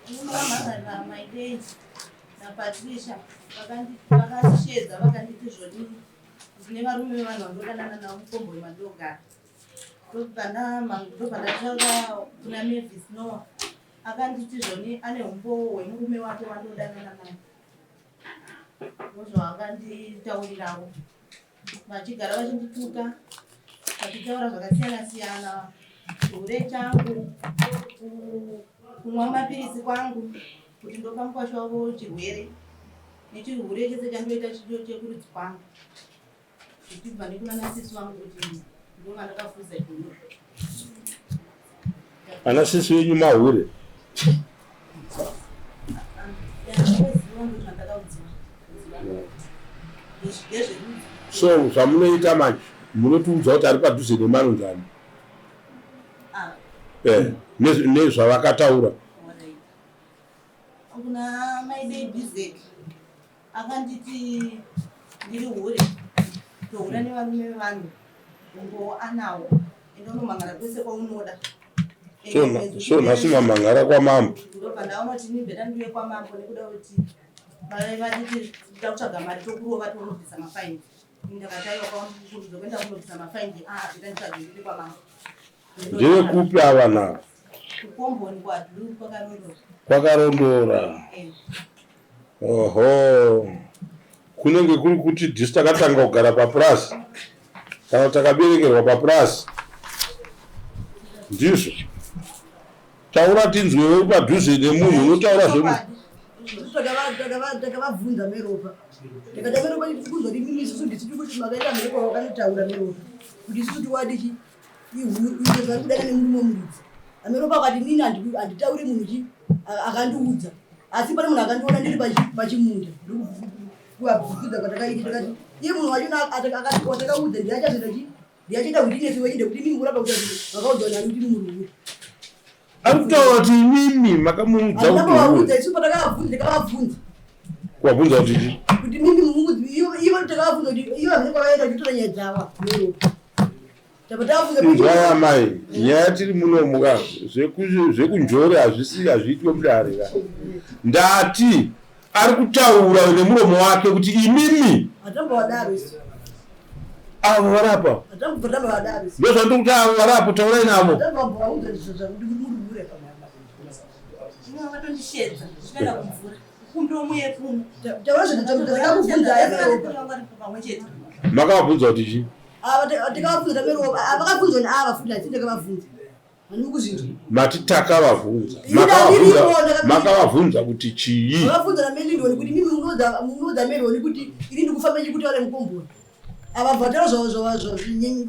Vamhangarira Maidei naPatricia vakandisheedza vakanditi zvoni ndine varume vevanhu vandodanana navo mukomboni mandogara. Ndobva ndataura kuna Mavis Noah akanditi zvoni ane umbowo hwemurume wake wandodanana naye. Ndozvaakanditaurirawo. Vachigara vachindituka vachitaura zvakasiyana siyana chihure changu kumwa mapiritsi kwangu kuti ndopa mukwasha wavo chirwere nechihure chese chandoita chekurudzi kwangu zvichibva nekunana sisi vangu kuti ndovandakafuza chihure. Ana sisi venyu mahure. So zvamunoita manje munotiudza kuti ari padhuze nemanonzani ah. eh, nezvavakataura kuna maidei bizek Akanditi ndiri hure ndohura nevarume vevanhu umbowo anawo ende unomhangara kwese kwaunoda. So nhasi mamhangara kwamambo. Ndobva ndaona kuti ini bheta ndiuye kwamambo nekuda kuti vaive vatiti tida kutsvaga mari tokurova tounobvisa mafaindi. Ini ndakati aiwa kwakuenda kunobvisa mafaindi ah bheta nditsvage ndiri kwamambo. Ndevekupi ava navo? Kukomboni kwaDlue kwaKarondora. KwaKarondora. Eh. Oho. Kunenge kuri kuti disu takatanga kugara papurazi kana takaberekerwa papurazi. Ndizvo. Taura tinzwe uri padhuze nemunhu unotaura zvemunhu. Takavabvunza meropa. Takada meropa kuzoti mimi isusu ndisu tikuti makaita meropa wakanotaura meropa. Kuti isusu tiwadiki vari kudana nemurume wemuridzi ameropa akati nini handitauri munhu chi akandiudza asi pane munhu akandiona ndiri pachimunda ndokuvabvunza kwatakaita takati iye munhu wacho watakaudza ndiye achazoita chi ndiye achaita witness wenyu ndekuti mimi kuramba kuti vakaudzwa nani kuti murume Ari kutaura kuti imimi makamuudza kuti Ndakavaudza isu patakavabvunza ndakavabvunza. Kuwabvunza kuti chii? Kuti mimi mumudzi ivo ivo takavabvunza kuti ivo havana kwavaenda kutora nyaya dzavo. Tabva tavabvunza kuti Inzwai amai, nyaya tiri munomu ka zvekunjore hazvisi hazviitwe mudare ka. Ndati ari kutaura nemuromo wake kuti imimi avo varapa ndozvandiri kuti avo varapo taurai navo makavabvunza kuti chii Mati takavavhunza. Makavavhunza kuti chii? Makavhunza na Melindoni kuti mimi munoudza munoudza Melindoni kuti ini ndikufamba ndichikutaura mukomboni. Ava vatara zvo zvo zvo vakati ini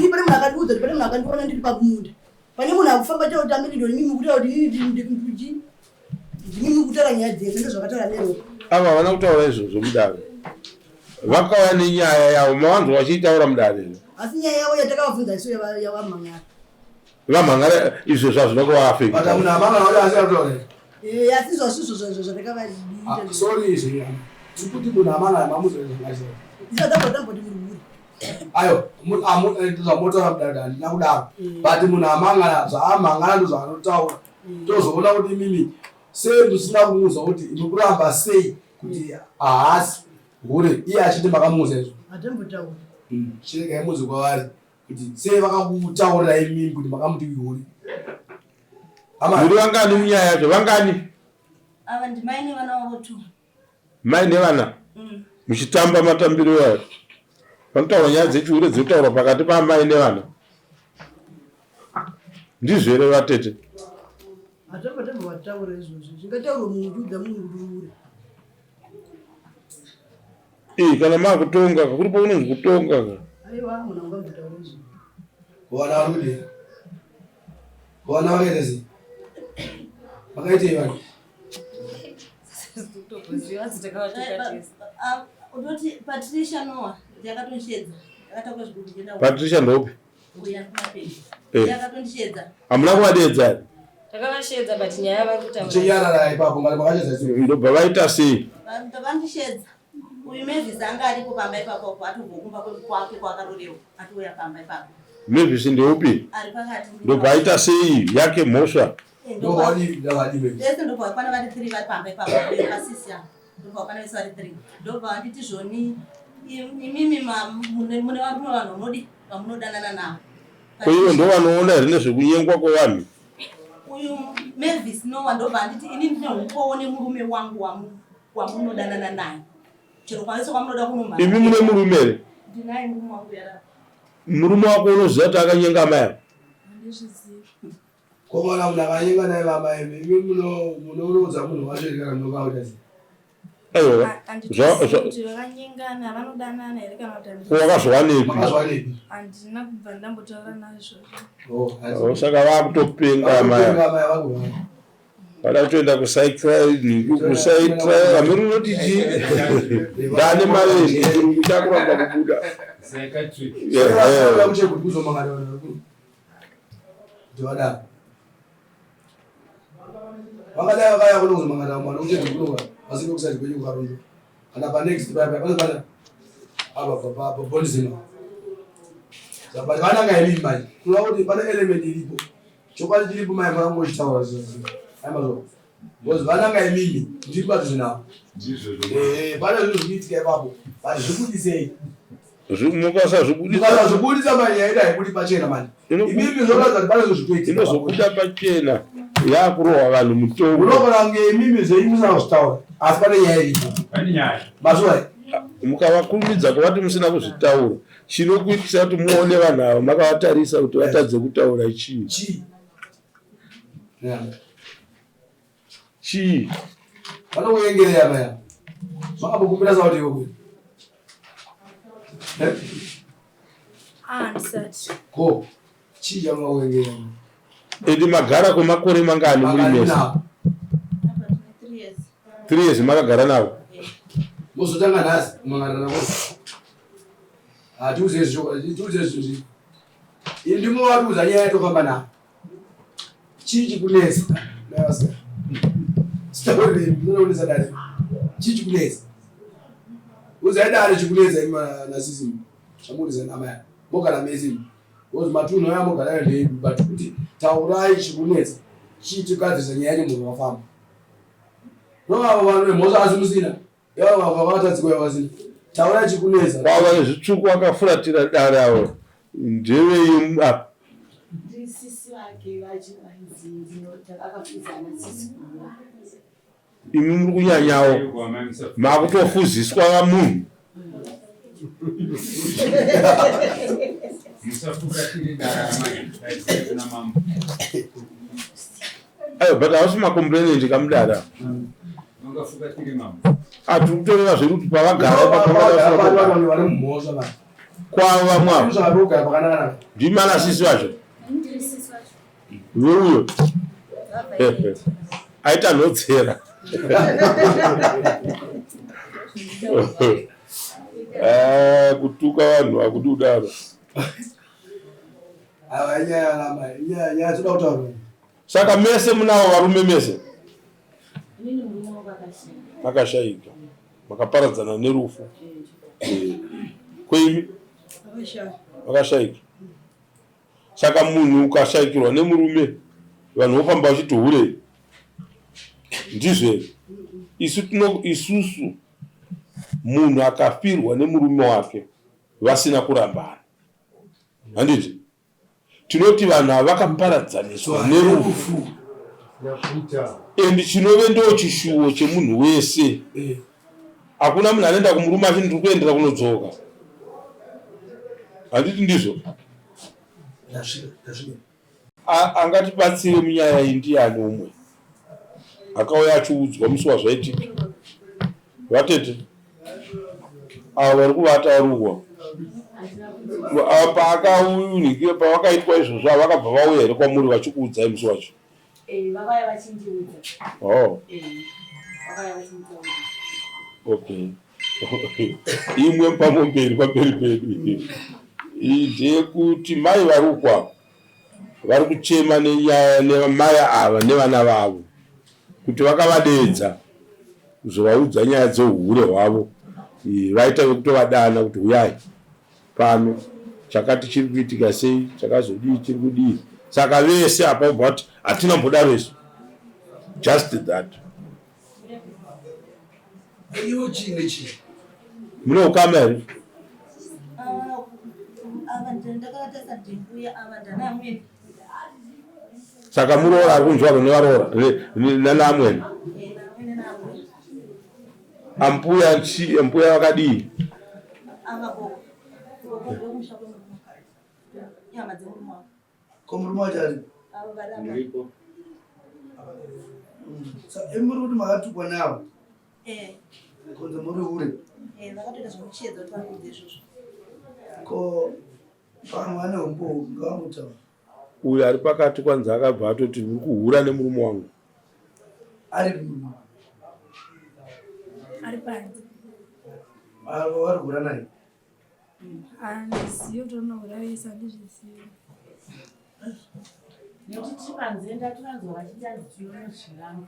pane munhu akandiudza kuti pane munhu akandiona ndiri pamunda. Pane munhu akufamba chero kuti Melindoni mimi mukutaura kuti ini ndikuti ndimi mukutaura nyaya dzese ndozvakataura Melindoni. Ava havana kutaura izvozvo mudare. Vakauya nenyaya yavo mavanzwa vachiitaura mudare. Asi nyaya yavo yatakavabvunza isu yavamhangara. Vamhangara izvo zvazvina kuvaafekta. But munhu amhangara wacho asina kutaura here? Eh, asi zvazvizvo zvazvo zvatakavaita. Ah, sorry izvi. Tiri kuti munhu amhangara mamuzoita zvakashata. Isu tamboti muri hure. Ayo, zvamotaura mudare handina kudaro. But munhu amhangara zvaamhangara ndozvaanotaura. Tozoona kuti imimi sei musina kumuudza kuti mukuramba sei kuti haasi hure iye achiti makamuudza izvo hatambotaura hmm, chiregai muzi kwavari kuti sei vakakutaurirai imimi kuti makamuti hure muri vangani munyaya yacho vangani ava ndimai nevana vavo tu mai nevana mm. muchitamba matambiro yayo panotaurwa nyaya dzechihure dzinotaurwa pakati paamai nevana ndizvo here vatete Hatambotaura izvozvo zvingataurwa munhu uchiudza munhu kuti ure. Ii kana makutonga ka kuri paunonzi kutonga ka. Aiwa munhu angambotaura izvozvo. Vana vari kudii? Vana vakaita sei? Vakaitei vana? Unoti Patricia Noah ndakatoshedza ndakataura zvekuti Patricia ndopi? Eh. Hamuna kuvadeedza here? Takavashedza but nyaya vari kutaura. Chinyarara ipapo ngati makashedza sei? Ndobva vaita sei? Ndavandishedza. Uyu Mavis anga aripo pamba ipapo apo atobva kumba kwake kwaakarorewa atouya pamba ipapo. Mavis ndeupi? Ari pakati. Ndobva aita sei yake mhosva? Vese ndobva vakwana vari 3 vari pamba ipapo pasisi apa. Ndobva vakwana vese vari 3. Ndobva vanditi zvoni imimi mune varume vanhu vanodi vamunodanana navo. Ko ivo ndovanoona here nezvekunyengwa kwevanhu? Uyu Mavis Noah ndobva anditi ini ndine hukowo nemurume wangu wamunodanana naye. Chero kwavese kwamunoda kunomhanya. Imi mune murume here? Ndinaye murume wangu yara. Murume wako unoziva kuti akanyenga amai ava? Handizvizivi. Ko kana munhu akanyenga naye vamai imi munorodza munhu wacho here kana munokaita sei? Aiwa. Handitozivi vakanyengana vanodanana here kana kuti Ko wakazviwanepi? Makazviwanepi? Handina kubva ndambotaura nazvo. Oh, Oh, saka vakutopenga amai. Vakutopenga amai vangu. Vada kutoenda kusaitra amiri unoti chii? Ndane mari chirungu chakuramba kubuda. Ehe. Ndivadaro. Vakadai vakauya kuno kuzomangana mwana uchenzi kuno vasiri kusati kwenyu kukarondo. Kana pa next paya paya pane apa pa pa bonzima. But vananga imi manje. Kureva kuti pane element iripo. Chokwadi chiripo mai mwana ngochitaura zvizvi. Aimazvo. Because vananga imimi ndiri padhuze navo. Ndizvo. Eh, pane zvinhu zvikuitika ipapo. But zvikudisei. Mukasazvibudisa. Mukasazvibudisa manje yaida haibudi pachena manje. Imimi zvoratidza kuti pane zvinhu zvikuitika. Inozobuda pachena yakurohwa vanhu mutongo. Unogona kunge imimi zvenyu musina kuzvitaura asi pane nyaya iripo. Pane nyaya. Mazuva mukavakurumidza kuvati musina kuzvitaura chinokuitisa kuti muone vanhu ava makavatarisa kuti vatadze kutaura chii chii chii vanokuyengerera maya makambokumbira sauti iwe kuyi Handisati. Ko chii chamunokuyengerera Ende magara kwemakore mangani muri mese? 3 years makagara navo. Mozotanga nhasi kumangana navo. Hatiuze izvo, tiuze izvo. Ini ndimo watiudza nyaya yatofamba nayo. Chii chikunetsa? Navasa. Sitaurire, munoonesa dare. Chii chikunetsa? Udzai dare chikunetsa imi nasisi. Chamunetsa namai. Mogara mese imi. Because matunhu aya mogara nayo ndeedu but kuti taurai chikunetsa. Chii chigadzirisa nyaya yacho munhu wafamba. Ndovavo vanhu vemhosva asi musina. Taura chikunetsa. Kwava nezvitsvuku vakafuratira dare avo ndevei apa. Ndisisi vake vacho vainzi ndinoti akafuzana sisi kuva. Imi muri kunyanyawo makutofuziswa munhu. Musafukatire dare amai, dai kuna mambo. Ayo but hausi macomplainant kamudara. Mungafukatire mambo. Atiri kutoreva zviri kuti pavagara vari mumhosva vanhu. Kwava mwavo. Zvakadogara pakanaka. Ndimi ana sisi vacho. Veuyo. Aita nhodzera. Ah, kutuka vanhu hakudi kudaro. Ava inyaya yana inyaya nyaya dzoda kutaura. Saka mese munavo varume mese? Inini murume wangu akashayika. Akashayika. Makaparadzana nerufu. Eh. Kweimi? Akashayika. Saka munhu ukashayikirwa nemurume vanhu vofamba vachiti hure. Ndizvo here? Isu tino isusu munhu akafirwa nemurume wake vasina kurambana. Handiti? Tinoti vanhu ava vakaparadzaniswa nerufu. And chinove ndo chishuwo chemunhu wese. Hakuna munhu anoenda kumurume achiti ndiri kuendera kunodzoka. Handiti ndizvo? Angatibatsire munyaya iyi ndiyani umwe akauya achiudzwa musi wazvaitika? Vatete avo vari kuvata varugwa paakaunikira pavakaitwa izvozvo vakabva vauya here kwamuri vachikuudzai musi wacho? Eh, vakauya vachindiudza. Oh. Eh, vakauya vachindiudza. Okay. Imwe pamwe pamberi pedu iyi ndeyekuti mai varukwa vari kuchema nenyaya nemai ava nevana vavo kuti vakavadeedza kuzovaudza nyaya dzeuhure hwavo vaita vekutovadana kuti huyai pano chakati chiri kuitika sei chakazodii chiri kudii saka vese apa vobva vati hatina mbodaro isu. Just that. Iwo chii nechii? Mune ukama here? Saka muroora ari kunzwa nevaroora nanaamwene. Ambuya chi ambuya vakadii? Ko murume wacho ari? Ndiripo. Imi muri kuti makatukwa navo? Eh. Kunzi muri hure? Eh, vakatoita zvekuchiedza kuti vandiudze izvozvo. Ko vamwe vane umbowo ngavangotaura. Uyo ari pakati kwanzi akabva atoti uri kuhura nemurume wangu. Ari murume. Ari panze. Vari kuhura naye? Handizivi kuti vanourayisa handizvizivi. Nekuti tiri panze ndatovanzwa vachiti hanzi tinonozviranga.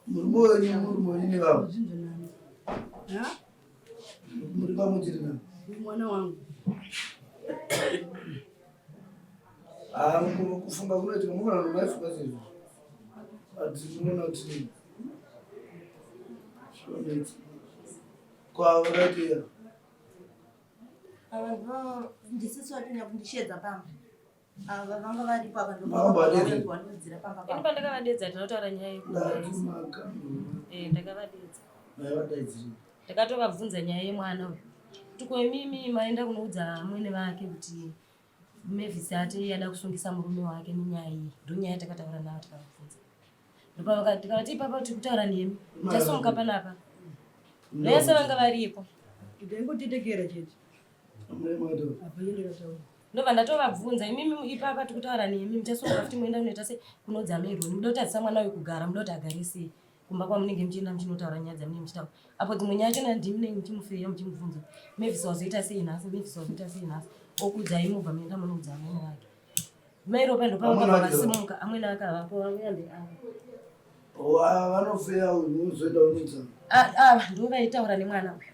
Murume wenyu murume wenyu nevavo. Muri pamwe chete navo. Mwana wangu. Ah, kufunga kunoitika munoona kuti maifunga seizvo. But munoona kuti zvinonetsa. Kwavo raiti Ava ndo ndisisi vatonya kundisheedza pamba. Ava vanga varipo ava ndo Makambovadedza? vandiudzira pamba Ini pamba. pandakavadedza tinotaura nyaya yekuurayisa. Eh, ndakavadedza. Maivadaidzirei? Ndakatovabvunza nyaya yemwana uyu. Kuti ko imimi maenda kunoudza amwene vake kuti Mavis ati yada kusungisa murume wake nenyaya iyi. Ndonyaya yatakataura navo tikavabvunza. Ndopavakati ipapa tiri kutaura nemi. Muchasumuka panapa. Vese vanga varipo. Ndaingotetekera chete. Ndobva ndatovabvunza imimi ipapa tiri kutaura nemi muchasumuka futi moenda kunoita se kunoudza Meroni. Muda kutadzisa mwana uyu kugara muda kuti agare sei kumba kwamunenge muchienda muchinotaura nyaya dzamunenge muchitaura. Apo dzimwe nyaya chona ndimi munenge muchimufeya muchimubvunza. Mavis wazoita sei nhasi? Mavis wazoita sei nhasi? Okuudzai mobva maenda munoudza amwene vake. Mai Ropa ndopavakabva vasimuka amwene akavapo vauya ndeava. Vanofeya uyu uzoenda unodza. Ava ndivo vaitaura nemwana uyu.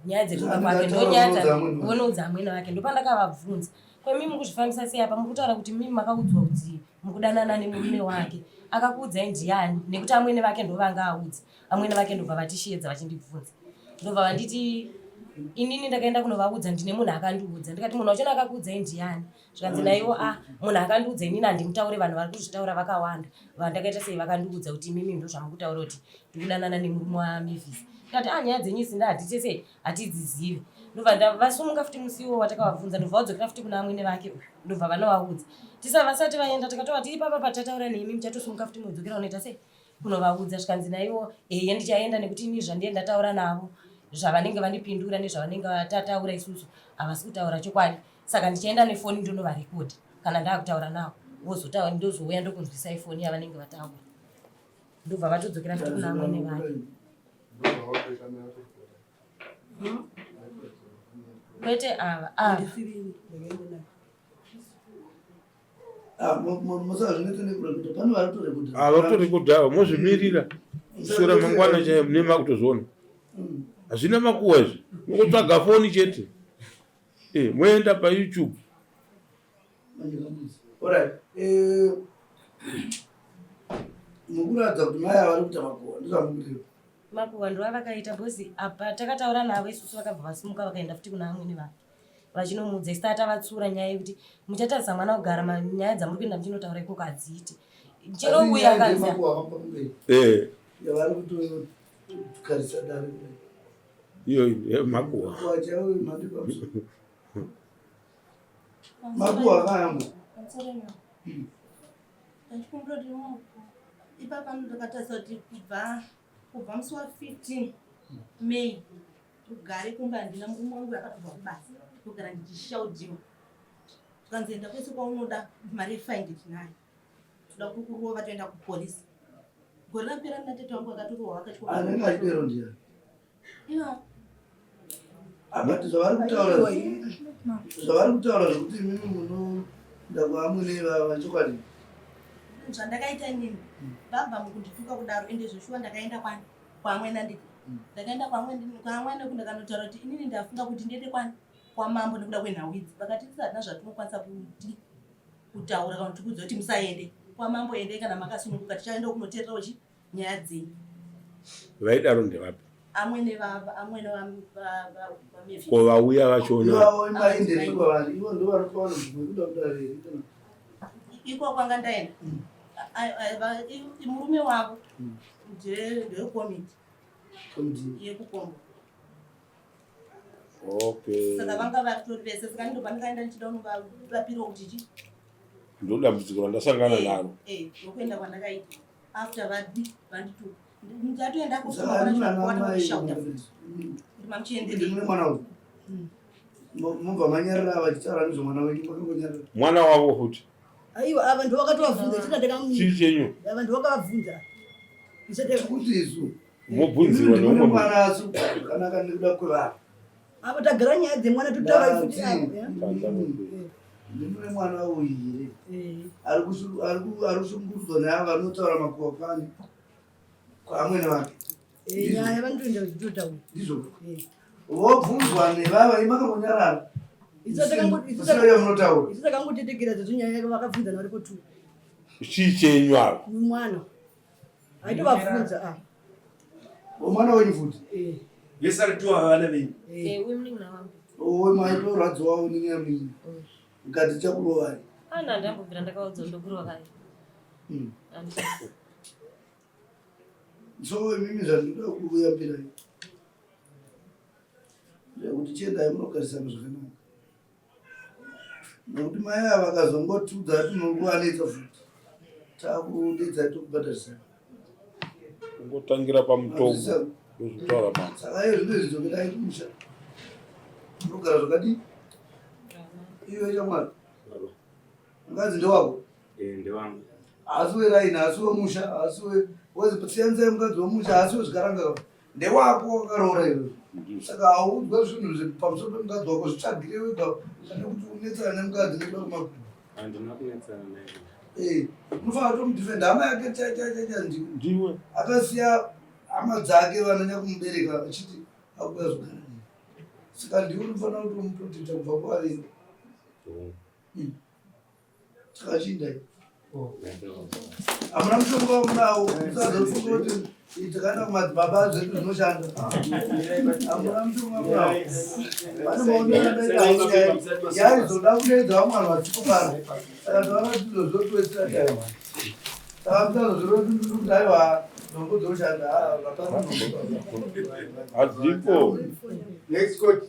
Nyaya dzekuba kwake ndonyaya dzaonoudza amwene vake ndopandakavabvunza. Ko imi mukuzvifambisa sei apa mukutaura kuti mimi makaudzwa kuti mukudanana nemurume wake akakuudzai ndiani nekuti amwene vake ndovanga audza amwene vake ndobva vatisheedza vachindibvunza ndobva vanditi inini ndakaenda kunovaudza ndine munhu akandiudza ndikati munhu wachona akakuudzai ndiani zvikanzi naiwo a ah, munhu akandiudza inini handimutaure vanhu vari kuzvitaura vakawanda vandakaita sei vakandiudza kuti imimi ndo zvamukutaura kuti ndikudanana nemurume wamavis ndikati a ah, nyaya dzenyu idzi ndahatite sei hatidzizive ndobva vasumuka futi musi iwo watakavabvunza ndobva vadzokera futi kuna amwene vake uyu ndobva vanovaudza tisa vasati vaenda takatovati ipapa patataura nemi muchatosumuka futi mudzokera unoita sei kunovaudza zvikanzi naivo eye ndichaenda nekuti ini zvandiye ndataura navo zvavanenge vandipindura nezvavanenge vatataura isusu havasi kutaura chokwadi saka ndichaenda nefoni ndonovarekodha kana ndaakutaura navo vozotaura ndozouya ndokunzwisai foni yavanenge vataura ndobva vatodzokera futi kuna amwene vake kwete ava ava Ah, pane varitorekodha ah, varitorekodha ava mozvimirira kuswera mangwana chaiyo mune makutozviona hmm. hazvina makuwa izvi mokutsvaga foni chete eh, moenda payoutube eh, mukuratidza kuti mai avari kuita makuwa ndozvamukuti makuwa ndoavakaita bhozi apa takataura navo isusu vakabva vasimuka vakaenda futi kuna amwene vake vachinomuudza isu tava vatsura nyaya yekuti muchatarisa mwana kugara nyaya dzamuri kuenda muchinotaura ikoko hadziiti chero uyu akanzi eh. yavari kutokarisa dare iyo makuwa makuwa akayamba ipapa ndakatarisa kuti kubva kubva musi wa 15 May Rugare kumba handina murume wangu akatobva kubasa ndogara ndichishaudhiwa zvikanzi enda kwese kwaunoda mari yefaindi tinayo toda kukurova toenda kupolisi gore rapera natete wangu akatorohwa vakatyanenge achidero ndiani but zvavari kutaura zvavari kutaura zvekuti imimi munoenda kwaamwene vachokwadi zvandakaita inini vabva mukundituka kudaro ende zveshuwa ndakaenda kwani kwamwena nditi mm. ndakaenda kwamwena ndakanotaura kuti inini ndafunga kuti ndiende kwani kwamambo nekuda kwenhau idzi vakati tisi hatina zvatinokwanisa kuti kutaura kana kuti kuudza kuti musaende Kwamambo endei kana makasununguka, tichaenda kunoteererawo chi nyaya dzenyu. Vaidaro ndevapi? Amwene vava, amwene vaMevi. Ko vauya vachona? Ivavo vaenderei kwavari, ivo ndo vanopa vanhu mvumo yekuda kudare here kana? Iko kwanga ndaenda. Murume wavo ndewekomiti yekukombo. Okay. Saka vanga vatori vese, saka ndobva ndakaenda ndichida kunovapirawo kuti chi Ndo dambudziko randasangana naro. Eh, ndokuenda kwandakaita after vadi vandituka. Ndatoenda Saka hamuna ana mai kushauta futi. Mamuchienderei. Mune mwana uyu. Mobva manyarara vachitaura nezvemwana wenyu makangonyarara. Mwana wavo futi. Aiwa, ava ndo vakatovabvunza isati ndakamu. Chii chenyu? Ava ndo vakavabvunza. Isati Kuti isu Mobvunzirwa Mune neumwe munhu. mwana asi kanaka nekuda kwevanhu. Ava tagara nyaya dzemwana totaura futi avo. Ya? Ndimune mwana uyu here Eh. ari kushungurudzwa neava vanotaura makuhwa kwani kwaamwene vake. Eh, nyaya vanotoenda vachitotaura. Ndizvo Eh. vobvunzwa nevava imakangonyarara Isu takango- usina yamunotaura. Isu takangotetekera dzedzo nyaya vakabvunzana varipo tu. Chii chenyu ava? Mwana. Aitovabvunza ah. Mwana wenyu futi Eh. Vese ari tuwa vana venyu. Eh. Uyu munin'ina wangu. Owe maitorwadziwawo nenyaya munini mukati chakurovai. Ana ndambobvira ndakaudza ndokurovai. So imimi zvandinoda kuyambirai ndekuti chiendai munogarisana zvakanaka nekuti mai ava vakazongotiudza kuti murikuvanetsa futi takudedzai tokubhadharisai. Kungotangira pamutongo ndozvitaura mama. Saka iye zvino izvi dzokerai kumusha munogara zvakadii? Iwe shamwari, mukadzi ndewako? Ndewangu. Haasi weraini, haasi wemusha, haasi we siyanisai mukadzi wemusha, haasi wezvikaranga, ndewako wakaroora iwe. Saka hauudzwa zvinhu pamusoro pemukadzi wako, zvitsvagire wega pane kuti unetsana nemukadzi nekuda kwemakuhwa. Handina kunetsana naye. Eh, unofanira kutomudefenda hama yake chaichaichaicha ndiwe. Ndiwe. Akasiya hama dzake vananya kumubereka achiti akuuya zogara naye. Saka ndiwe unofanira kutomuprotecta kubva kuvavengi. Saka chiindai. Hamuna mushonga wamunawo, musazofunga kuti takaenda kumadzibaba zvedu zvinoshanda. Hamuna mushonga wamunawo. Pane maonero andaita yaizoda kudeedza vamwe vanhu vachikopana. Saka taona kuti zvotoesera time. Saka musazozviroti kuti aiwa nhombo dzoshanda. Hapana nhombo. Hadzipo. Next coach.